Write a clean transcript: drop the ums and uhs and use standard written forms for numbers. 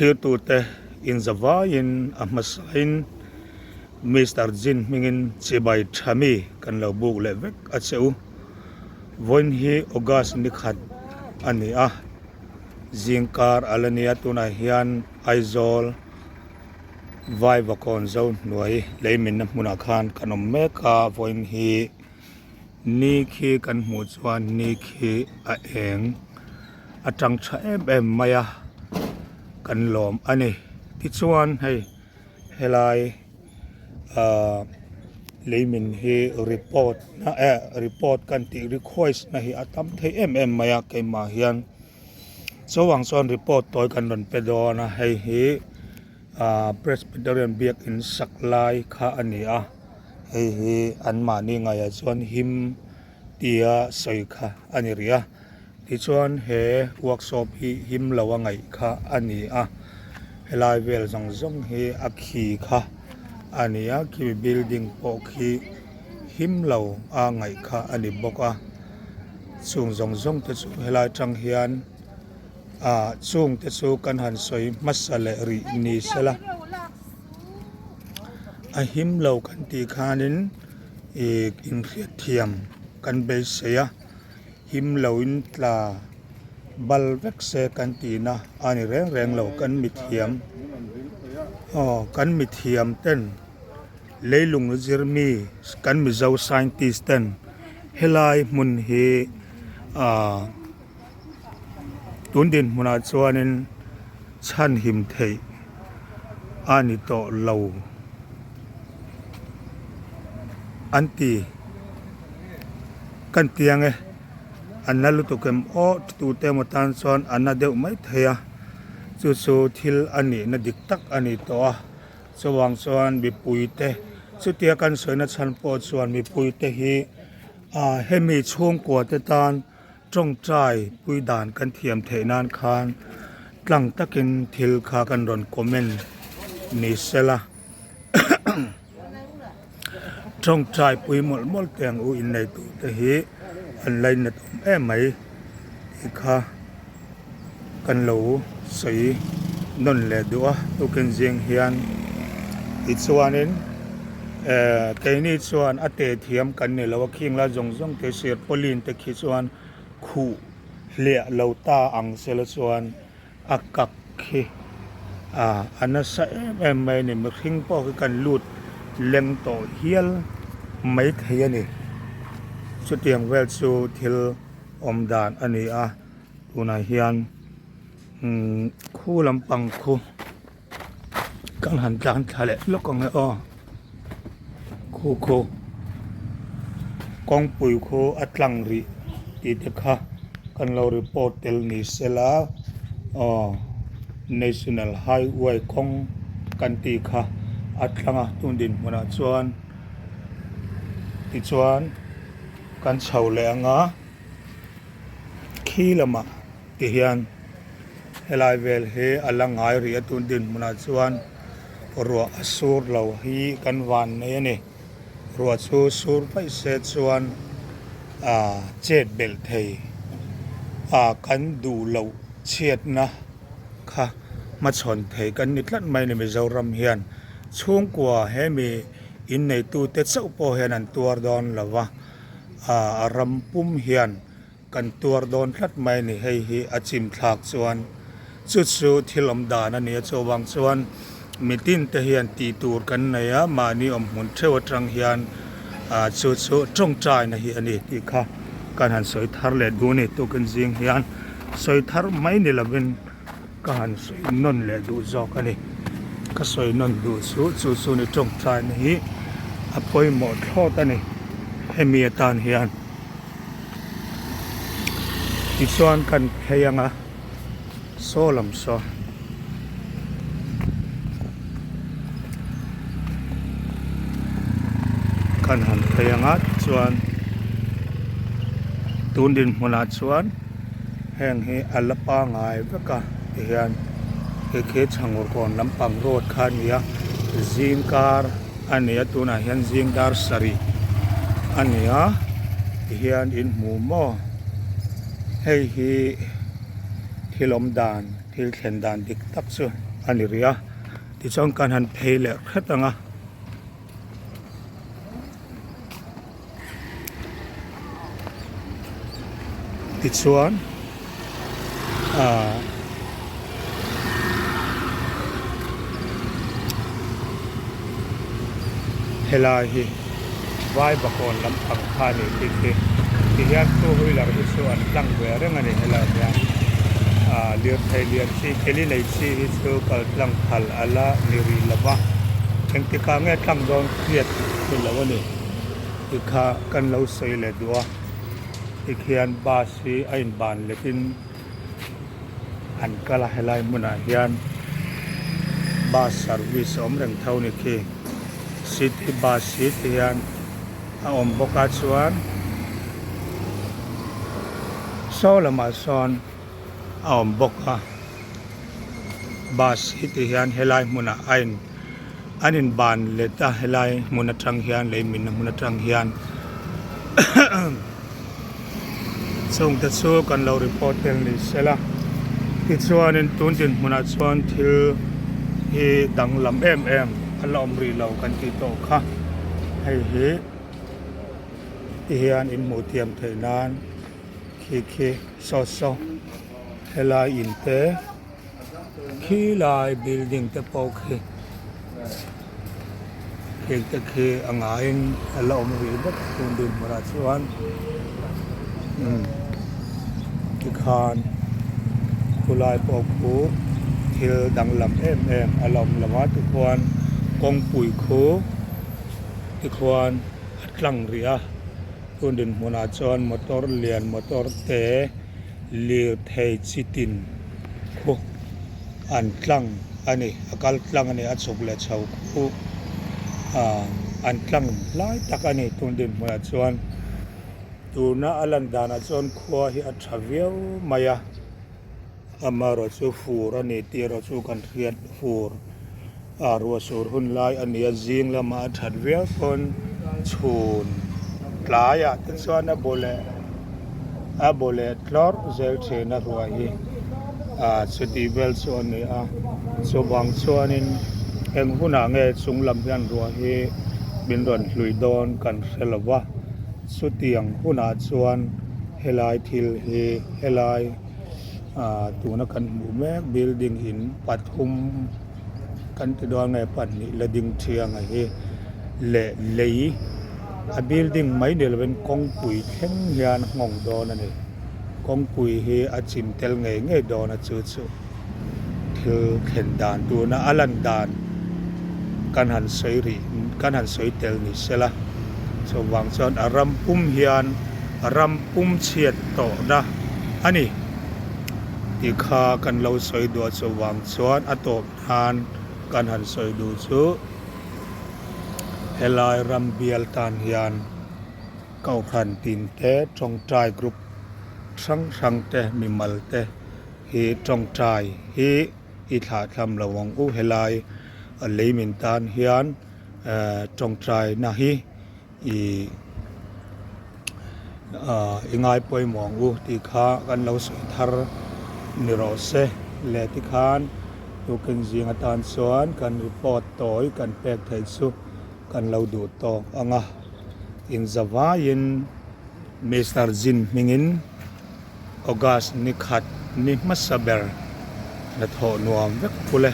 Thlirtute inzavaiin a hmasain Mister Jin hmingin chibai tha mi kan lo buk leh vek a che u. Vawiin hi August ni khat a ni a, zingkar a la nia tunah hian Aizawl Vaivakawn zo hnuai leiminna hmunah khan kan awm mek a, vawiin hi Ni khi kan hmuh chuan ni khi a eng a tang tha em em mai a kan lawm a ni tichuan hei helai ahh leimin hi report na eh report kan tih request na hi a tam thei em em mai a keimah hian chuvang chuan report tawi kan rawn pe dawn a hei hi ahh presbyterian biakin sak lai kha a ni a. Hei hi anmahni ngaiah chuan him tia sawi kha a ni rih a, tichuan he workshop hi him lo a ngaih kha a ni a, helai vel zawng zawng hi a khi kha a ni a, khi building pawh khi him lo a ngaih kha a ni bawk a, chung zawng zawng te chu helai tang hian ah chung te chu kan han sawi hmasa leh rih ni sela. A him lo kan tih khanin ih inhriatthiam kan beisei a, him loin tla bal vek se kan tihna a ni reng reng lo kan mithiam aw kan mithiam ten leilung zir mi kan mizo scientist ten helai hmun hi ah. Tun dinhmunah chuanin chhanhim theih a ni tawh lo an ti. Kan tiang e, a na lutuk em aw tute emaw tan chuan a na deuh mai thei a, chu chu thil a nihna dik tak a ni tawh a. Chuvang chuan mipuite chutia kan sawina chhan pawh chuan mipuite hi ah hemi chhungkua te tan. Tawngtai pui dan kan thiam theih nan khan tlang takin thil kha kan rawn comment ni sela tawngtai pui mawlh mawlh teh ang u innei tur te hi an lainat awm em mai tih kha. Kan lo sawi nawn leh duh a tukin zing hian tichuanin eh keini chuan a teh thiam kan ni lo a khing lai zawng zawng te sirpawlin te khi chuan khuh hliah lo ta ang sela chuan a kak khi ah a nasa em em mai a ni mihring pawh khi kan lut leng tawh hial mai thei a ni chutiang vel chu thil awm dan a ni a. Tunah hian umm khu lampang khu kan han tlan thla leh lawk ang e aw khu khu kawngpui khu a tlang rih tih te kha kan lo report tel ni sela aw national highway kawng kan tih kha a tlang a tun dinhmunah chuan tichuan kan chho leh ang a. Khi lamah ti hian helai vel hi a la ngai rih a tun dinhmunah chuan ruah a sur lo hi kan van nei a ni ruah chu sur vaih se chuan ah chet belh thei ah kan duh loh chhiatna kha hmachhawn thei kan ni tlat mai a ni Mizoram hian chhungkua hemi inneitute chauh pawh hian an tuar dawn lo va. A ram pum hian kan tuar dawn tlat mai a ni. Hei hi a chim thlak chuan chu chu thil awm dan a ni a, chuvang chuan mitin te hian tih tur kan nei a, mahni awm hmun theuh atang hian chu chu tawngtaina hi a ni tih kha kan han sawi thar leh duh a ni. Tukin zing hian sawi thar mai ni lovin. Ka han sawi nawn leh duh zawk a ni. Ka sawi nawn duh chu chu chu ni tawngtaina hi a pawimawh thlawt a ni hemi atan hian. Tichuan kan phei ang a saw lam saw. Kan han phei ang a tichuan tun dinhmunah chuan. Heng hi a la pangai vek a tihian hei khi chhangur kawn lampang road kha a ni a zing kar a ni a tunah hian zing dar sarih a ni a tihian in hmu maw hei hi thil awm dan thil thlen dan dik tak chu. a ni rih a tichuan kan han phei leh hret ang a. Tichuan ahh helai hi Vaivakawn lampang kha a ni tih khi tihian two wheeler hi chu an tlang ve reng a ni helai hian ahh lirthei lian chi keli nei chi hi chu kal tlang phal a la ni rih lo va engtikah nge tlang dawn hriat ni lo a ni tih kha kan lo sawi leh duh a tikhian bus hi a inban letin an kal a helai hmunah hian bus service a awm reng tho ni khi city bus hi tihian a awm bawk a chuan saw lamah sawn a awm bawk a bus hi tihian helai hmunah a in an in ban let a helai hmun atang hian lei minna hmun atang hian chung te chu kan lo report tel ni sela tichuanin tun dinhmunah chuan thil hi danglam em em a la awm rih lo kan tih tawh kha hei hi ti hian in hmuh thiam theih nan khi khi saw saw helai in te. Khi lai building te pawh khi thil te khi a ngaiin a la awm rih vek tun dinhmunah chuan umm tikhan khulai pawh khu thil danglam em em a la awm lo a tikhuan kawngpui khu tikhuan a tlang rih a tun dinhmunah chuan motor lian motor te. Lirthei chi tin khu an tlang a ni a kal tlang a ni a chhuk leh chho khu ah an tlang lai tak a ni tun dinhmunah chuan tuna a lan danah chuan khua hi a tha viau mai a amaherawh chu fur a ni tih erawh chu kan hriat fur ah ruah sur hun lai a ni a zing lamah a that viau pawn chhun tlaiah te chuan a bu leh a bu leh tlawrh zel thin a ruah hi ah chuti vel chu a ni a chuvang chuanin eng hunah nge chung lam hian ruah hi min rawn hlui dawn kan hre lo va chutiang hunah chuan helai thil hi helai ah tuna kan hmuh mek building in pathum. Kan ti dawn nge pahnih la ding thiang a hi leh lei a building mai ni lovin kawngpui thleng hian a nghawng dawn a ni kawngpui hi a chim tel ngei ngei dawn a chu chu thil thlen dan tuna a lan dan kan han sawi rih kan han sawi tel ni sela chuvang chuan a ram pum hian a ram pum chhiat tawhna a ni. Tih kha kan lo sawi duh a chuvang chuan a tawp nan kan han sawi duh chu helai ram bial tan hian kohhran tin te tawngtai group hrang hrang te mimal te hi tawngtai hi i thlahthlam lo ang u helai a lei min tan hian ehh tawngtai na hi I i ngai pawimawh ang u tih kha kan lo sawi thar ni rawh se le tikhan tukin zing atan chuan kan report tawi kan pek theih chu kan lo duh tawk ang a inzavaiin Mister Jin hmingin August ni khat ni hmasa ber hnathawh nuam vek phul e.